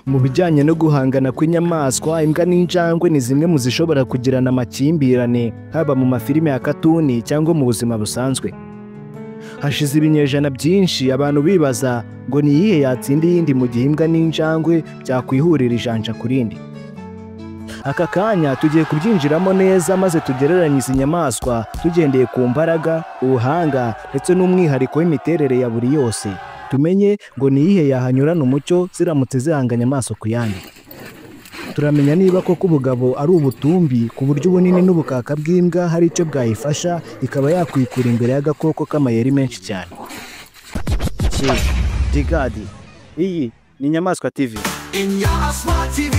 Mu bijyanye no guhangana kw'inyamaswa, imbwa n'injangwe ni zimwe mu zishobora kugirana amakimbirane, haba mu mafilime ya katuni cyangwa mu buzima busanzwe. Hashize ibinyejana byinshi abantu bibaza ngo ni iyihe yatsinda iyindi mu gihe imbwa n'injangwe byakwihurira ijanja ku rindi. Aka kanya tugiye kubyinjiramo neza maze tugereranye izi nyamaswa tugendeye ku mbaraga, ubuhanga ndetse n'umwihariko w'imiterere ya buri yose. Tumenye ngo ni iyihe yahanyurana umucyo ziramutse zihanganye amaso ku yandi. Turamenya niba koko ubugabo ari ubutumbi ku buryo ubunini n'ubukaka bw'imbwa hari icyo bwayifasha ikaba yakwikura imbere y'agakoko k'amayeri menshi cyane. Digadi, iyi ni Inyamaswa TV. Inyamaswa TV.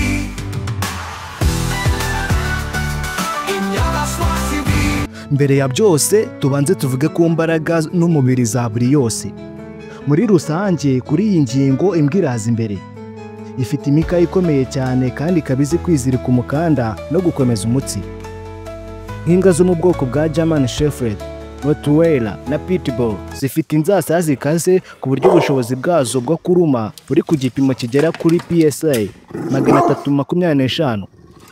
Inyamaswa TV. Mbere ya byose tubanze tuvuge ku mbaraga n'umubiri za buri yose. Muri rusange kuri iyi ngingo imbwa iraza imbere. Ifite imikaya ikomeye cyane kandi ikaba izi kwizirika umukanda no gukomeza umutsi. Nk'imbwa zo mu bwoko bwa German Shepherd, Rottweiler na Pitbull zifite inzasaya zikaze ku buryo ubushobozi bwazo bwo kuruma buri ku gipimo kigera kuri PSI 325,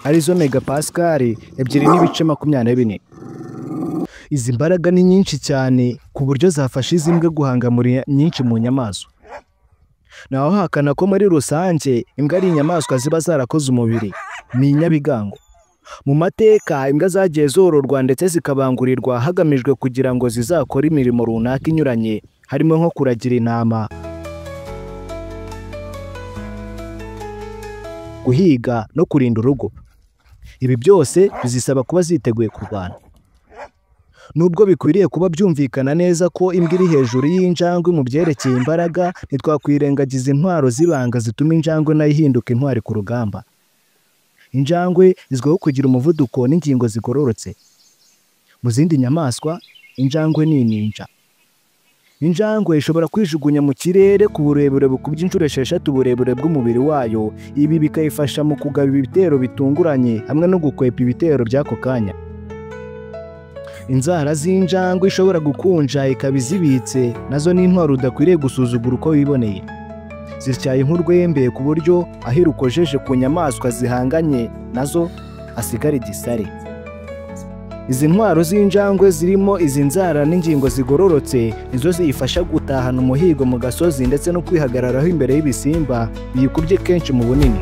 arizo megapascal 2.24. Izi mbaraga ni nyinshi cyane ku buryo zafasha izi mbwa guhangamura nyinshi mu nyamaswa. Naho hakana ko muri rusange imbwa ari inyamaswa ziba zarakoze umubiri, ni inyabigango. Mu mateka imbwa zagiye zororwa ndetse zikabangurirwa hagamijwe kugira ngo zizakore imirimo runaka inyuranye, harimo nko kuragira intama, guhiga no kurinda urugo. Ibi byose bizisaba kuba ziteguye kurwana. Nubwo bikwiriye kuba byumvikana neza ko imbwa iri hejuru y'injangwe mu byerekeye imbaraga, ntitwakwirengagiza intwaro z'ibanga zituma injangwe nayo ihinduka intwari ku rugamba. Injangwe izwiho kugira umuvuduko n'ingingo zigororotse. Mu zindi nyamaswa, injangwe ni ninja. Injangwe ishobora kwijugunya mu kirere ku burebure bukubye inshuro 6 uburebure bw'umubiri wayo, ibi bikayifasha mu kugaba ibitero bitunguranye hamwe no gukwepa ibitero by'ako kanya. Inzara z'injangwe ishobora gukunja ikaba izibitse, nazo ni intwaro udakwiriye gusuzugura uko wiboneye. Zityaye nk'urwembe ku buryo aho irukojeje ku nyamaswa zihanganye nazo hasigara igisare. Izi ntwaro z'injangwe zirimo izi nzara n'ingingo zigororotse nizo ziyifasha gutahana umuhigo mu gasozi ndetse no kwihagararaho imbere y'ibisimba biyikubye kenshi mu bunini.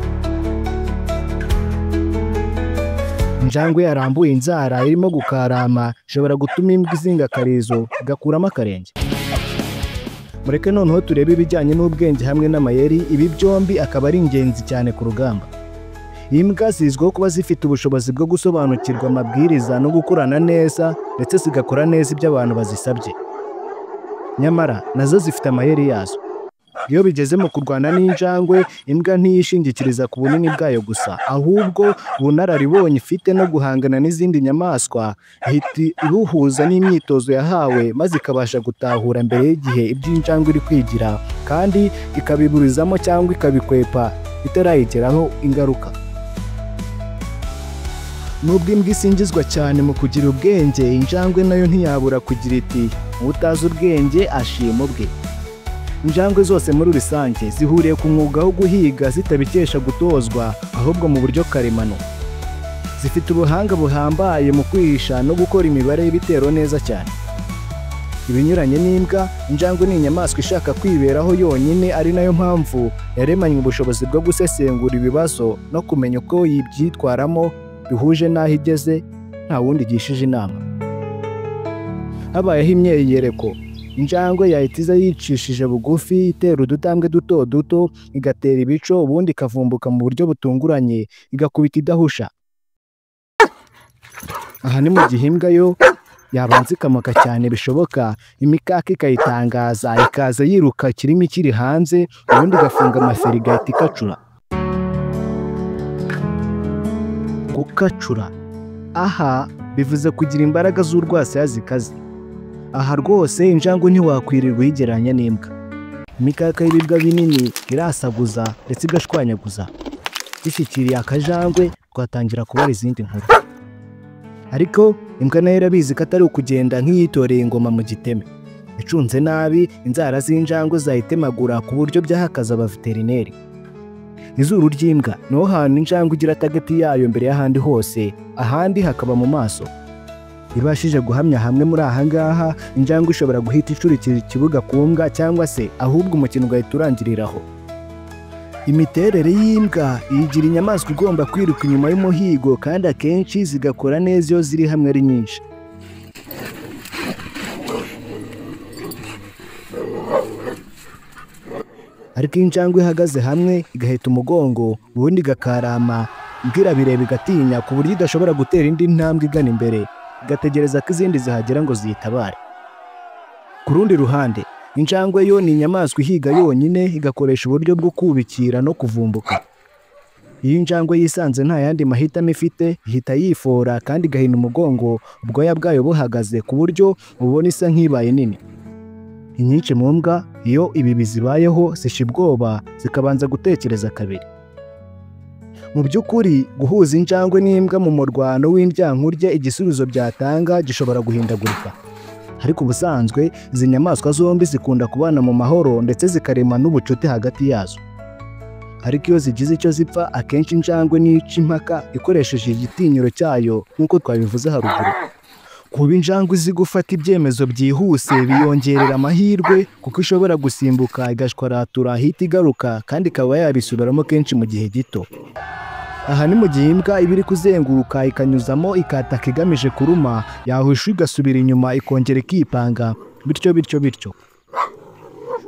Injangwe yarambuye inzara irimo gukarama ishobora gutuma imbwa izinga akarizo igakuramo akarenge. Mureke noneho turebe ibijyanye n'ubwenge hamwe n'amayeri, ibi byombi akaba ari ingenzi cyane ku rugamba. Imbwa zizwiho kuba zifite ubushobozi bwo gusobanukirwa amabwiriza no gukorana neza ndetse zigakora neza ibyo abantu bazisabye. Nyamara nazo zifite amayeri yazo. Iyo bigeze mu kurwana n'injangwe, imbwa ntiyishingikiriza ku bunini bwayo gusa, ahubwo ubunararibonye ifite no guhangana n'izindi nyamaswa ihita ibuhuza n'imyitozo yahawe maze ikabasha gutahura mbere y'igihe ibyo injangwe iri kwigira, kandi ikabiburizamo cyangwa ikabikwepa itarayigeraho ingaruka. Nubwo imbwa isingizwa cyane mu kugira ubwenge, injangwe nayo ntiyabura kugira iti utazi ubwenge ashima ubwe. Injangwe zose muri rusange zihuriye ku mwuga wo guhiga zitabikesha gutozwa, ahubwo mu buryo karemano. Zifite ubuhanga buhambaye mu kwihisha no gukora imibare y'ibitero neza cyane. Ibinyuranye n'imbwa, injangwe ni inyamaswa ishaka kwiberaho yonyine, ari nayo mpamvu yaremanywe ubushobozi bwo gusesengura ibibazo no kumenya uko yibyitwaramo bihuje n'aho igeze, nta wundi igishije inama. Habayeho imyiyereko, injangwe yahita iza yicishije bugufi, itera udutambwe duto duto, igatera ibico, ubundi ikavumbuka mu buryo butunguranye, igakubita idahusha. Aha ni mu gihe imbwa yo yabanza ikamoka cyane bishoboka, imikaka ikayitangaza, ikaza yiruka kirimi kiri hanze, ubundi igafunga amaferi igahita ikacura. Gukacura aha bivuze kugira imbaraga z'urwasaya zikaze. Aha rwose injangwe ntiwakwirirwa uyigereranya n'imbwa. Imikaka y'ibibwa binini irasaguza ndetse igashwanyaguza. Ishyikiriye akajangwe twatangira kubara izindi nkuru. Ariko imbwa nayo irabizi ko atari ukugenda nk'iyitoreye ingoma mu giteme. Icunze nabi inzara z'injangwe zayitemagura ku buryo byahakaza abaveterineri. Izuru ry'imbwa niho hantu injangwe igira target yayo mbere y'ahandi hose, ahandi hakaba mu maso. Ibashije guhamya hamwe muri aha ngaha, injangwe ishobora guhita icurikira ikibuga ku mbwa cyangwa se ahubwo umukino ugahita urangiriraho. Imiterere y'imbwa iyigira inyamaswa igomba kwiruka inyuma y'umuhigo, kandi akenshi zigakora neza iyo ziri hamwe ari nyinshi. Ariko iyo injangwe ihagaze hamwe igaheta umugongo ubundi igakarama, imbwa irabireba igatinya ku buryo idashobora gutera indi ntambwe igana imbere, igategereza ko izindi zihagera ngo ziyitabare. Ku rundi ruhande, injangwe yo ni inyamaswa ihiga yonyine, igakoresha uburyo bwo kubikira no kuvumbuka. Iyo injangwe yisanze nta yandi mahitamo ifite, ihita yifora kandi igahina umugongo, ubwoya bwayo buhagaze ku buryo ubona isa nk'ibaye nini. Inyinshi mu mbwa iyo ibi bizibayeho zisha ubwoba, zikabanza gutekereza kabiri. Mu by'ukuri guhuza injangwe n'imbwa mu murwano w'indyankurye, igisubizo byatanga gishobora guhindagurika. Ariko ubusanzwe izi nyamaswa zombi zikunda kubana mu mahoro ndetse zikarema n'ubucuti hagati yazo. Ariko iyo zigize icyo zipfa, akenshi injangwe nica impaka ikoresheje igitinyiro cyayo nk'uko twabivuze haruguru. Kuba injangwe izi gufata ibyemezo byihuse biyongerera amahirwe, kuko ishobora gusimbuka igashwaratura ahita igaruka, kandi ikaba yabisubiramo kenshi mu gihe gito. Aha ni mu gihe imbwa iba iri kuzenguruka ikanyuzamo ikataka igamije kuruma, yahusha igasubira inyuma ikongera ikipanga, bityo bityo bityo.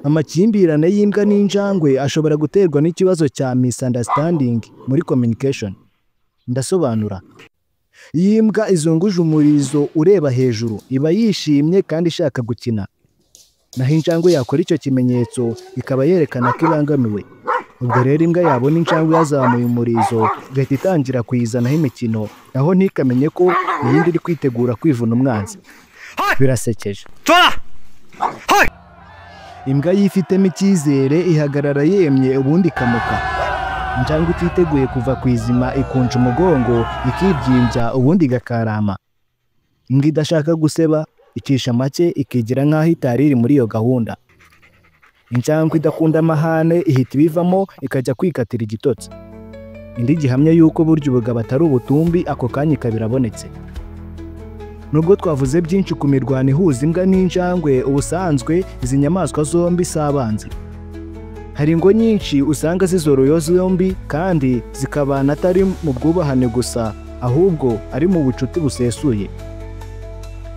Amakimbirane y'imbwa n'injangwe ashobora guterwa n'ikibazo cya misunderstanding muri communication. Ndasobanura. Iyo imbwa izunguje umurizo ureba hejuru, iba yishimye kandi ishaka gukina. Naho injangwe yakora icyo kimenyetso ikaba yerekana ko ibangamiwe. Ubwo rero imbwa yabona injangwe yazamuye umurizo igahita itangira kuyizanaho imikino, naho ntikamenye ko iyindi iri kwitegura kwivuna umwanzi. Birasekeje. Imbwa yifitemo icyizere ihagarara yemye ubundi ikamuka. Injangwe ititeguye kuva ku izima ikunja umugongo, ikibyimbya ubundi igakarama. Imbwa idashaka guseba icisha make ikigira nk'aho itari iri muri iyo gahunda. Injangwe idakunda amahane ihita ibivamo ikajya kwikatira igitotsi. Indi gihamya y'uko burya ubugabo atari ubutumbi, ako kanya ikaba irabonetse. Nubwo twavuze byinshi ku mirwano ihuza imbwa n'injangwe, ubusanzwe izi nyamaswa zombi si abanzi. Hari ingo nyinshi usanga zizoroye zombi kandi zikabana atari mu bwubahane gusa, ahubwo ari mu bucuti busesuye.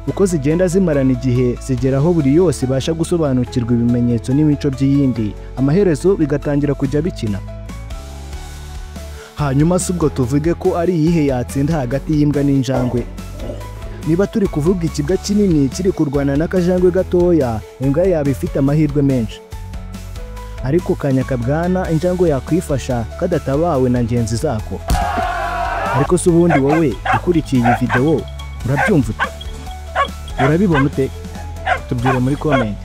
Uko zigenda zimarana igihe, zigera aho buri yose ibasha gusobanukirwa ibimenyetso n'imico by'iyindi, amaherezo bigatangira kujya bikina. Hanyuma si ubwo tuvuge ko ari iyihe yatsinda hagati y'imbwa n'injangwe? Niba turi kuvuga ikibwa kinini kiri kurwana n'akajangwe gatoya, imbwa yaba ifite amahirwe menshi. Ariko kanyakabwana injangwe yakwifasha kadatabawe na ngenzi zako. Ariko se ubundi wowe ukurikiye iyi video urabyumva ute? Urabibona ute? Tubwire muri comment.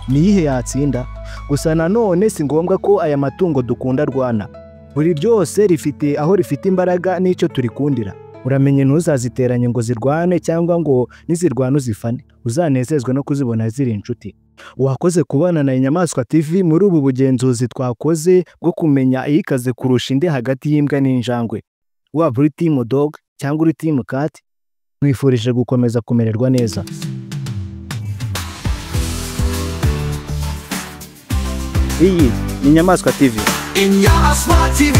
Ni iyihe yatsinda? Gusa nanone si ngombwa ko aya matungo dukunda arwana. Buri ryose rifite aho rifite imbaraga n'icyo turikundira. Uramenye ntuzaziteranye ngo zirwane, cyangwa ngo nizirwana uzifane. Uzanezezwe no kuzibona ziri inshuti. Wakoze kubana na Inyamaswa TV muri ubu bugenzuzi twakoze bwo kumenya iyikaze kurusha indi hagati y'imbwa n'injangwe. Waba uri team dog cyangwa uri team cat, nkwifurije gukomeza kumererwa neza. Iyi ni Inyamaswa TV. Inyamaswa TV.